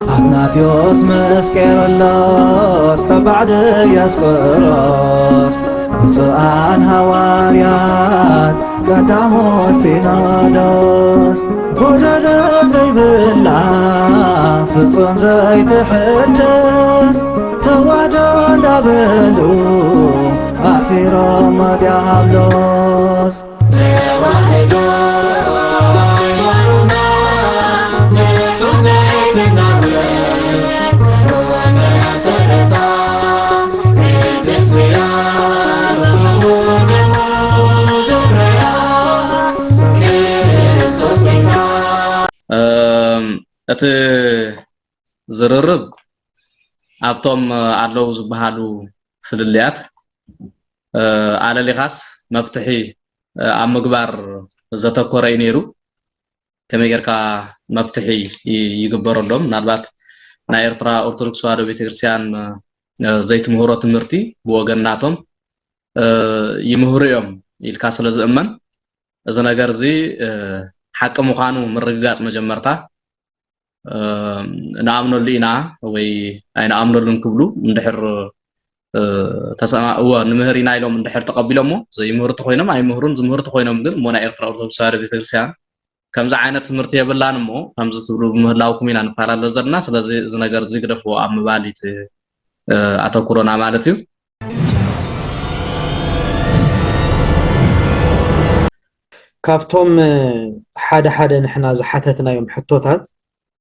ኣትናቴዎስ ምስ ቄርሎስ ተባዕ ድያስቆሮስ፣ ብፁዓን ሃዋርያት ቀዳሞት ሲኖዶስ፣ ጎደሎ ዘይብላ ፍጹም ዘይትሕደስ፣ ተዋህዶ እንዳበሉ ኣሕፊሮም ዲያብሎስ። ተዋህዶ ሃይማኖትና ንጹህ ትሕትና መሰረታ ቅድስት እያ ብኽቡር ደሙ ዙርያ ክርስቶስ ቤታ። እም፣ እቲ ዝርርብ ኣብቶም ኣለዉ ዝበሃሉ ፍልልያት፣ እ፣ ኣለሊኻስ መፍትሒ፣ እ፣ ኣብ ምግባር ዘተኮረ እዩ ነይሩ። ከመይ ጌርካ መፍትሒ ይ-፣ ይግበረሎም? ምናልባት ናይ ኤርትራ ኦርቶዶክስ ተዋህዶ ቤተክርስትያን፣ እ፣ ዘይትምህሮ ትምህርቲ ብወገን ናቶም፣ እ፣ ይምህሩ እዮም ኢልካ ስለ ዝእመን፣ እዚ ነገር እዚ፣ እ፣ ሓቂ ምዃኑ ምርግጋጽ መጀመርታ፣ እ፣ ንኣምነሉ ኢና ወይ ኣይንኣምነሉን ክብሉ እንድሕር፣ እ፣ ተሰማ-፣ እወ፣ ንምህር ኢና ኢሎም እንድሕር ተቐቢሎሞ፣ ዘይምህሩ ተኾይኖም ኣይምህሩን፣ ዝምህሩ ተኾይኖም ግን፣ እሞ ናይ ኤርትራ ኦርቶዶክስ ተዋህዶ ቤተክርስትያን ከምዚ ዓይነት ትምህርቲ የብላን፣ እሞ ከምዚ ትብሉ ብምህላውኩም ኢና ንፈላለ ዘለና። ስለዚ እዚ ነገር እዚ ግደፍዎ ኣብ ምባል እዩ እቲ፣ እ፣ ኣተኩሮና ማለት እዩ። ካብቶም፣ እ፣ ሓደ ሓደ ንሕና ዝሓተትናዮም ሕቶታት፣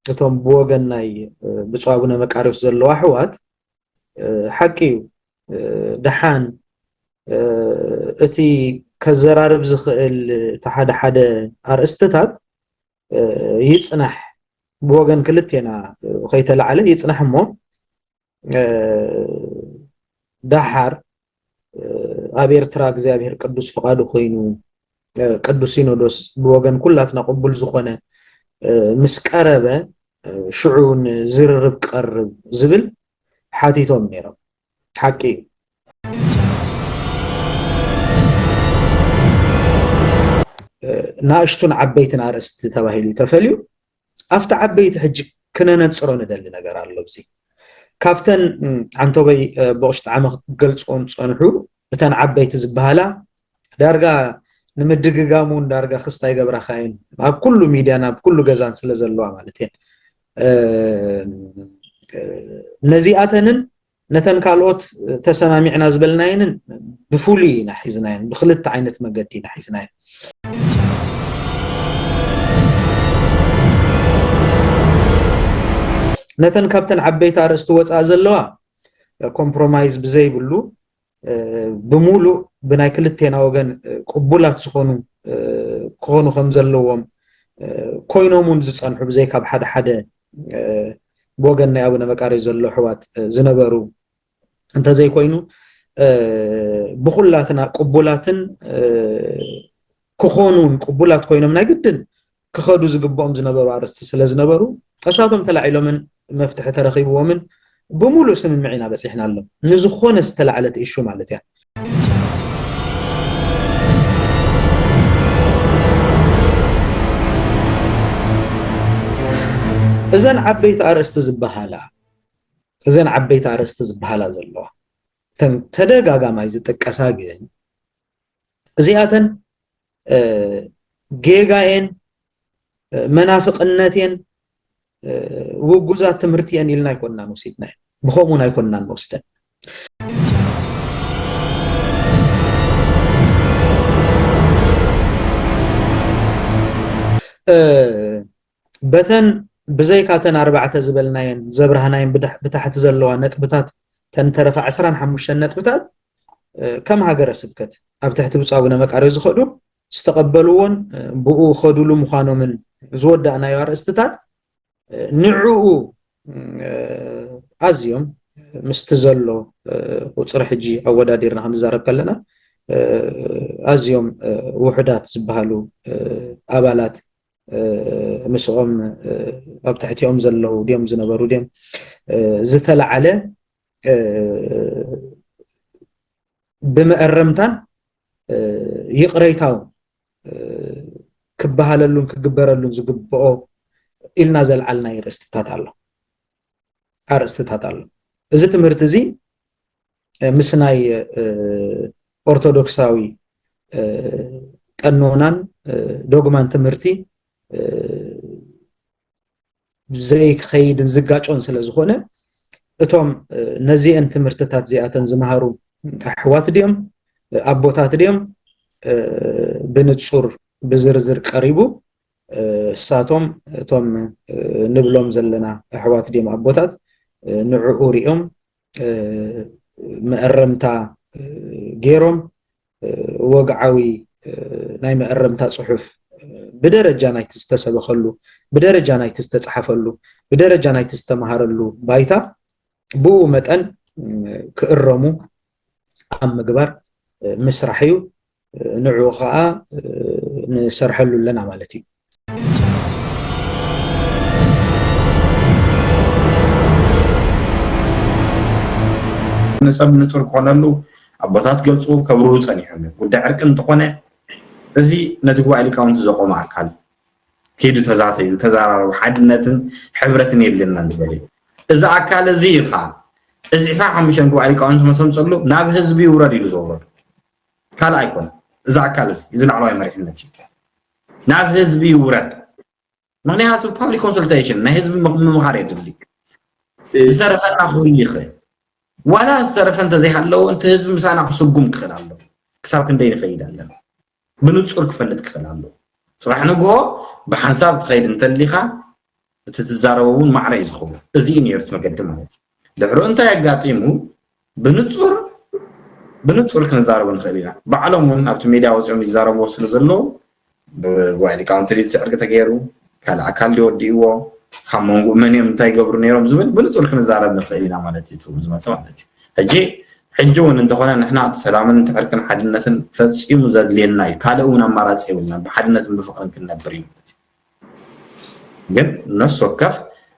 እቶም ብወገን ናይ፣ እ፣ ብፁዕ ኣቡነ መቃርዮስ ዘለዉ ኣሕዋት፣ እ፣ ሓቂ እዩ። እ፣ ደሓን፣ እ፣ እቲ ከዘራርብ ዝኽእል እቲ ሓደ ሓደ ኣርእስትታት፣ እ፣ ይጽናሕ። ብወገን ክልቴና፣ እ፣ ከይተላዕለ ይጽናሕ እሞ፣ እ፣ ደሓር፣ እ፣ ኣብ ኤርትራ እግዚኣብሔር ቅዱስ ፍቓዱ ኮይኑ፣ እ፣ ቅዱስ ሲኖዶስ ብወገን ኩላትና ቅቡል ዝኾነ፣ እ፣ ምስ ቀረበ፣ እ፣ ሽዑ ንዝርርብ ቀርብ ዝብል ሓቲቶም ነይሮም። ሓቂ እዩ። እ፣ ናእሽቱን ዓበይትን ኣርእስቲ ተባሂሉ እዩ ተፈልዩ። ኣብቲ ዓበይቲ ሕጂ ክነነጽሮ ንደሊ ነገር ኣሎ። ኣብዚ ካብተን፣ እም፣ ዓንቶበይ፣ እ፣ ብቑሽጣ ዓመ ክገልጽዎን ዝጸንሑ፣ እተን ዓበይቲ ዝበሃላ ዳርጋ ንምድግጋም እውን ዳርጋ ክስታይ ገብራኻ እየን። ኣብ ኩሉ ሚድያን ኣብ ኩሉ ገዛን ስለ ዘለዋ ማለት እየን። እ፣ እ፣ ነዚኣተንን ነተን ካልኦት ተሰማሚዕና ዝበልናየንን ብፍሉይ ኢና ሒዝናየን፣ ብክልተ ዓይነት መገዲ ኢና ሒዝናየን። ነተን ካብተን ዓበይቲ ኣርእስቲ ወፃእ ዘለዋ ኮምፕሮማይዝ ብዘይብሉ፣ እ፣ ብምሉእ ብናይ ክልቴና ወገን፣ እ፣ ቅቡላት ዝኾኑ፣ እ፣ ክኾኑ ከም ዘለዎም፣ እ፣ ኮይኖም እውን ዝፀንሑ ብዘይ ካብ ሓደ ሓደ፣ እ፣ ብወገን ናይ ኣቡነ መቃርዮስ ዘሎ ኣሕዋት፣ እ፣ ዝነበሩ እንተዘይኮይኑ፣ እ፣ ብኹላትና ቅቡላትን፣ እ፣ ክኾኑን ቅቡላት ኮይኖም ናይ ግድን ክኸዱ ዝግብኦም ዝነበሩ ኣርእስቲ ስለ ዝነበሩ፣ እሳቶም ተላዒሎምን መፍትሒ ተረኺብዎምን ብምሉእ ስምምዕ ኢና በጺሕናሎም። ንዝኾነ ዝተላዕለት ኢሹ ማለት እያ። እዘን ዓበይቲ ኣርእስቲ ዝበሃላ፣ እዘን ዓበይቲ ኣርእስቲ ዝበሃላ ዘለዋ፣ እተን ተደጋጋማይ ዝጥቀሳ ግን፣ እዚኣተን፣ እ፣ ጌጋ እየን፣ እ፣ መናፍቕነት እየን፣ እ፣ ውጉዛት ትምህርቲ እየን ኢልና ኣይኮንናን ወሲድናየን። ብኸምኡን ኣይኮንናን ንወስደን። እ፣ በተን ብዘይካተን ኣርባዕተ ዝበልናየን ዘብራህናየን ብዳሕ-፣ ብታሕቲ ዘለዋ ነጥብታት፣ ተን ተረፋ ዕስራን ሓሙሽተን ነጥብታት፣ እ፣ ከም ሃገረ ስብከት ኣብ ትሕቲ ብፁዕ ኣቡነ መቃርዮስ ዝኸዱ ዝተቐበልዎን፣ እ፣ ብኡ ኸዱሉ ምዃኖምን ዝወዳእናዮ ኣርእስትታት፣ እ፣ ንዕኡ፣ እ፣ ኣዝዮም ምስቲ ዘሎ፣ እ፣ ቁጽሪ ሕጂ ኣወዳዲርና ክንዛረብ ከለና፣ እ፣ ኣዝዮም፣ እ፣ ውሑዳት ዝበሃሉ፣ እ፣ ኣባላት፣ እ፣ ምስኦም፣ እ፣ ኣብ ትሕቲኦም ዘለዉ ድዮም ዝነበሩ ድዮም፣ እ፣ ዝተለዓለ፣ እ፣ ብመእረምታን፣ እ፣ ይቕረይታውን፣ እ፣ ክበሃለሉን ክግበረሉን ዝግብኦ ኢልና ዘልዓልናዮ ርእስትታት ኣሎ። ኣርእስትታት ኣሎ። እዚ ትምህርቲ እዚ ምስ ናይ ኦርቶዶክሳዊ ቀኖናን ዶግማን ትምህርቲ ዘይክኸይድን ዝጋጮን ስለ ዝኾነ፣ እቶም ነዚአን ትምህርትታት እዚኣተን ዝመሃሩ ኣሕዋት ድዮም ኣቦታት ድዮም ብንጹር ብዝርዝር ቀሪቡ። እሳቶም እቶም ንብሎም ዘለና ኣሕዋት ድዮም ኣቦታት ንዕኡ ሪኦም መእረምታ ገይሮም ወግዓዊ ናይ መእረምታ ጽሑፍ ብደረጃ ናይቲ ዝተሰበኸሉ፣ ብደረጃ ናይቲ ዝተጻሓፈሉ፣ ብደረጃ ናይቲ ዝተምሃረሉ ባይታ ብኡ መጠን ክእረሙ ኣብ ምግባር ምስራሕ እዩ። ንዕኡ ኸኣ ንሰርሐሉ ኣለና ማለት እዩ። ንሰብ ንጹር ክኾነሉ ኣቦታት ገልጹ ከብርሁ ጸኒሖም እዮም። ጉዳይ ዕርቂ እንተኾነ እዚ ነቲ ጉባኤ ሊቃውንቲ ዘቆመ ኣካል እዩ። ኪዱ ተዛተዩ፣ ተዘራረቡ፣ ሓድነትን ሕብረትን የድልየና ዝበለ እዩ። እዚ ኣካል እዚ እዩ ኸዓ እዚ ዕስራን ሓሙሽተን ጉባኤ ሊቃውንቲ መሰምፀሉ ናብ ህዝቢ ይውረድ ኢሉ ዘውረዱ ካልእ ኣይኮነ። እዚ ኣካል እዚ እዚ ላዕለዋይ መሪሕነት እዩ። ናብ ህዝቢ ይውረድ። ምክንያቱ ፓብሊክ ኮንሰልቴሽን ናይ ህዝቢ ምምኻር የድሊ። ዝተረፈና ክህሉ ይኽእል። ዋላ ዝተረፈ እንተዘይሃለዎ እቲ ህዝቢ ምሳና ክስጉም ክኽእል ኣሎ። ክሳብ ክንደይ ንኸይድ ኣለና? ብንጹር ክፈልጥ ክኽእል ኣለዎ። ጽባሕ ንግሆ ብሓንሳብ ትኸይድ እንተሊኻ እቲ ትዛረቦ እውን ማዕረ እዩ ዝኸውን። እዚ እዩ ነይሩ እቲ መገዲ ማለት እዩ። ድሕሩ እንታይ ኣጋጢሙ ብንጹር ብንጹር ክንዛረቦ ንኽእል ኢና። ባዕሎም እውን ኣብቲ ሜድያ ወፂኦም ይዛረብዎ ስለ ዘለዉ ብጉባኤ ሊቃውንቲ ድዩ እቲ ዕርቂ ተገይሩ ካልእ ኣካል ድዩ ወዲእዎ ካብ መንጎ መን እዮም እንታይ ይገብሩ ነይሮም ዝብል ብንጹር ክንዛረብ ንኽእል ኢና ማለት እዩ። ዝመፀ ማለት እዩ። ሕጂ ሕጂ እውን እንተኾነ ንሕና እቲ ሰላምን እቲ ዕርቅን ሓድነትን ፈፂሙ ዘድልየና እዩ። ካልእ እውን ኣማራፂ የብልናን። ብሓድነትን ብፍቕርን ክንነብር እዩ ማለት እዩ። ግን ነፍሲ ወከፍ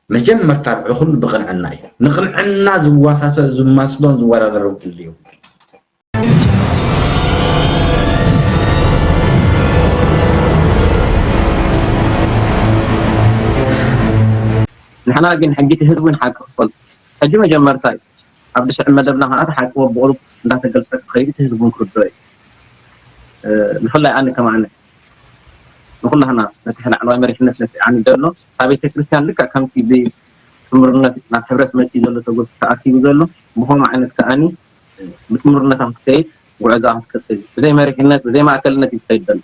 መጀመርታ ልዕሊ ኩሉ ብቕንዕና እዩ። ንቕንዕና ዝዋሳሰብ ዝማስሎን ዝወዳደሮን ክህሉ የብሉን። ንሕና ግን ሕጊ እቲ ህዝቢ እውን ሓቂ ክፈልጡ ሕጂ መጀመርታ እዩ። ኣብ ድስዕ መደብና ከዓ እቲ ሓቂ በብቕሩብ እንዳተገልፀ ክኸይድ እቲ ህዝቢ እውን ክርድኦ እዩ። ብፍላይ ኣነ ከም ኣነ ንኩላህና ነቲ ላዕለዋይ መሪሕነት ነቲ ዓኒ ዘሎ ካብ ቤተክርስትያን ልክዕ ከምቲ ብጥምርነት ናብ ሕብረት መፂኡ ዘሎ ተጎቱ ተኣኪቡ ዘሎ ብኸምኡ ዓይነት ከኣኒ ብጥምርነት ኣብ ክትከይድ ጉዕዞ ኣብ ክትቀፅል ብዘይ መሪሕነት ብዘይ ማእከልነት እዩ ዝኸይድ ዘሎ።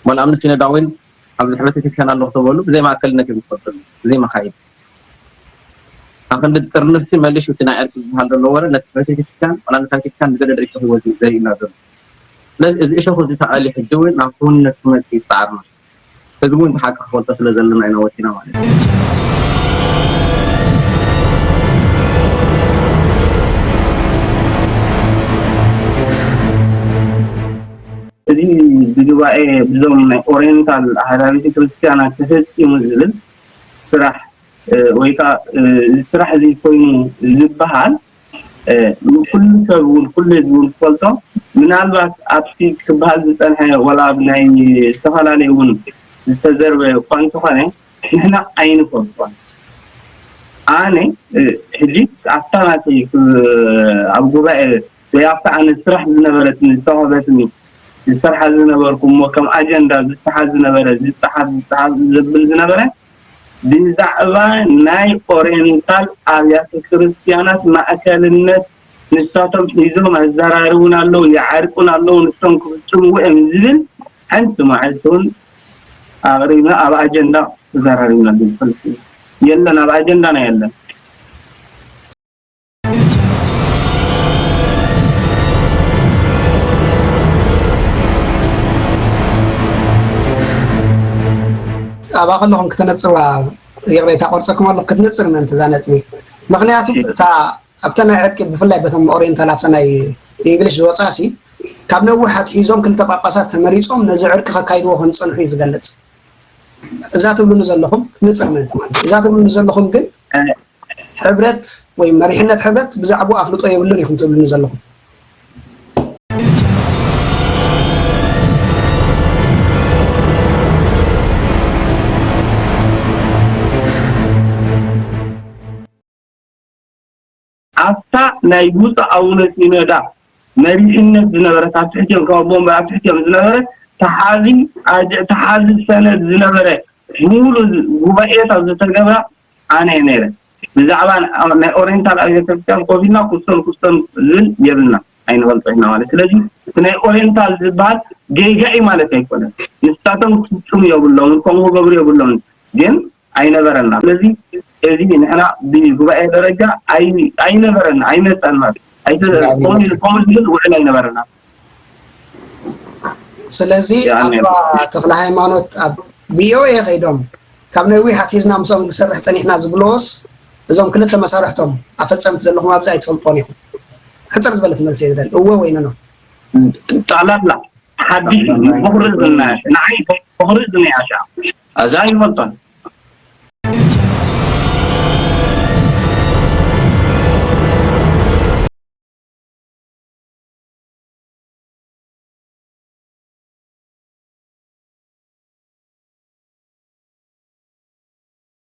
ዋላ ኣምነስቲ ሲኖዳ እውን ኣብዚ ሕብረት ቤተክርስትያን ኣለኹ ተበሉ ብዘይ ማእከልነት እዮም ዝኸዱ ብዘይ መኻይድ ኣብ ክንዲ ጥርንፍቲ መሊሹ እቲ ናይ ዕርቂ ዝበሃል ዘሎ ወረ ነቲ ሕብረት ቤተክርስትያን ዋላ ነታ ቤተክርስትያን ብዘለለ እሾኽ ህይወት እዩ ዘርእዩና ዘሎ። ስለዚ እዚ እሾኽ እዚ ተኣልዩ ሕጂ እውን ናብ ክውንነት ክመፅእ ይፃዓርና። ህዝቢ እውን እቲ ሓቂ ክፈልጦ ስለ ዘለና ኢና ወፂና ማለት እዩ። እዚ ብጉባኤ ብዞም ናይ ኦሪየንታል ኣህዳሪቲ ክርስትያናት ተፈፂሙ ዝብል ስራሕ ወይ ከዓ እዚ ስራሕ እዚ ኮይኑ ዝበሃል ኩሉ ሰብ እውን ኩሉ ህዝቢ እውን ክፈልጦ ምናልባት ኣብቲ ክበሃል ዝፀንሐ ወላ ኣብ ናይ ዝተፈላለዩ እውን ዝተዘርበ እኳ እንተኾነ ንሕና ኣይንፈልጦን። ኣነ ሕጂ ኣብታ ናተይ ኣብ ጉባኤ ወይ ኣብታ ኣነ ስራሕ ዝነበረትኒ ዝተዋህበትኒ ዝሰርሓ ዝነበርኩ እሞ ከም ኣጀንዳ ዝፀሓፍ ዝነበረ ዝፀሓፍ ዝፀሓፍ ዘብል ዝነበረ ብዛዕባ ናይ ኦሬንታል ኣብያተ ክርስትያናት ማእከልነት ንሳቶም ሒዞም ኣዘራርቡን ኣለዉ ይዓርቁን ኣለዉ ንሶም ክፍፅምዎ እዮም ዝብል ሓንቲ መዓልቲ እውን ኣቕሪብና ኣብ ኣጀንዳ ተዘራሪብናሉ ንፈልጥ ኢና። የለን ኣብ ኣጀንዳና የለን። ኣብኣ ከለኹም ክተነፅርዋ ይቕሬታ ቆርፀኩም ኣለኹ ክትነፅር ምእንቲ እዛ ነጥቢ ምኽንያቱ እታ ኣብታ ናይ ዕርቂ ብፍላይ በቶም ኦሪየንታል ኣብታ ናይ ብእንግሊሽ ዝወፅኣ ሲ ካብ ነዊሕ ኣትሒዞም ክልተ ጳጳሳት ተመሪፆም ነዚ ዕርቂ ከካይድዎ ከም ዝፀንሑ እዩ ዝገልፅ እዛ ትብሉኒ ዘለኹም ክትነፅር ምእንቲ ማለት እዩ እዛ ትብሉኒ ዘለኹም ግን ሕብረት ወይ መሪሕነት ሕብረት ብዛዕባኡ ኣፍልጦ የብሉን ኢኹም ትብሉኒ ዘለኹም። ናይ ብፁዕ ኣቡነ ሲኖዳ መሪሕነት ዝነበረ ካብ ትሕቲኦም ካብ ኣቦ ወንበር ኣብ ትሕቲኦም ዝነበረ ተሓዚ ኣጀ- ተሓዚ ሰነድ ዝነበረ ሙሉ ጉባኤታት ዝተገብራ ኣነ እየ ነይረ። ብዛዕባ ናይ ኦሪንታል ኣብ ቤተክርስትያን ኮፍ ኢልና ኩስቶን ኩስቶን ዝብል የብልና ኣይንፈልጦ ኢና ማለት። ስለዚ እቲ ናይ ኦሪንታል ዝበሃል ጌጋ እዩ ማለት ኣይኮነን። ንሳቶም ክፍፅሙ የብሎምን፣ ከምኡ ክገብሩ የብሎምን። ግን ኣይነበረና። ስለዚ እዚ ንሕና ብጉባኤ ደረጃ ኣይ- ኣይነበረና ኣይመፀን ማለት ኣይተ- ከምኡ ኢሉ- ከምኡ ኢሉ ግን ውዕል ኣይነበረና። ስለዚ ኣባ ተክለ ሃይማኖት ኣብ ቪኦኤ ከይዶም ካብ ነዊሕ ኣትሒዝና ምስኦም ክሰርሕ ፀኒሕና ዝብልዎስ እዞም ክልተ መሳርሕቶም ኣፈፀምቲ ዘለኹም ኣብዚ ኣይትፈልጦን ኢኹም? ሕፅር ዝበለት መልሲ እየ ዝደሊ፣ እወ ወይ ኖ። ጠቕላላ ሓድሽ እዩ። በኹሪ ዝናያሽ ንዓይ በኹሪ ዝናያሻ እዛ ይፈልጦን